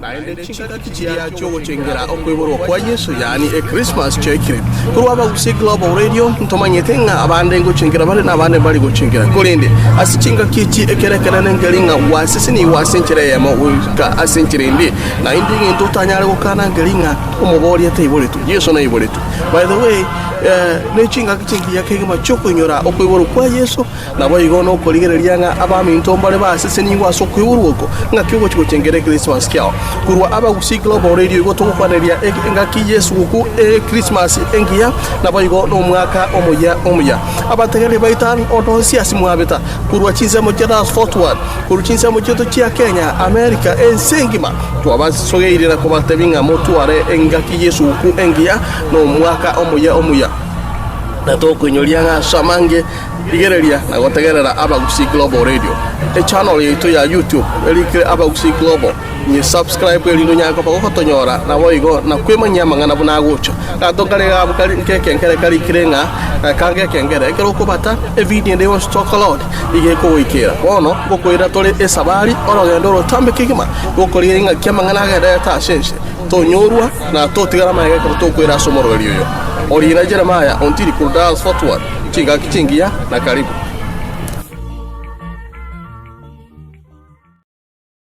Naende chingaki chiria chi'ogochengera okoiborwa kwa Yeso, yaani Ekrismasi, chiaikire. Korwa Abagusii Global Radio ntomanyete ng'a abande ngochengera bare na abande mbari gochengera. Korende ase chingaki echi ekero ekenene nkeri ng'a gwasesenigwe ase enchera eyemo goika ase enchera ende. Naende egento otanyare gokana nkeri ng'a omoboria taiboretwe, Yeso naiboretwe. By the way, ne chingaki chingiya kegima chiokoinyora okoiborwa kwa Yeso. Naboigo nokorigereria ng'a abaminto mbare basesenigwe ase okoiborwa oko, ng'aki ogochia gochengera Ekrismasi kiao. Korwa Abagusii Global Radio igo togokwaneria engaki y'esuguku Ekrismasi engiya, naboigo nomwaka omoyia omuya. Abategereri baito onde onsi ase mwabeta, korwa chinsemo chia Dallas Fort Worth, korwa chinsemo chiaito chia Kenya, America, ense engima, twabasogeire na kobatebia ng'a motware engaki y'esuguku engiya nomwaka omoyia omuya. Na tokoinyoria ng'a ase amange Rigereria na gotegerera Abagusii Global Radio, echannel yaito ya YouTube erikire Abagusii Global. Nye subscribe erinde onyare koba gogotonyora naboigo na kwemanyia amang'ana buna agocha. Gato kare gabu kari nkekengere karikire ng'a kanga ekengere ekero okobata evideo ende yonsi tokoload iga ekogoikera. Bono ngokoira tore esabari orogendo orotambe kegima gokorigereria ng'aki amang'ana agendererete ase ense. Tonyorwa na totigara magega ekero tokoira ase omorweri oyo. Orina Jeremiah Ontiri korwa Dallas Fort Worth. Chingaki chingiya na karibu.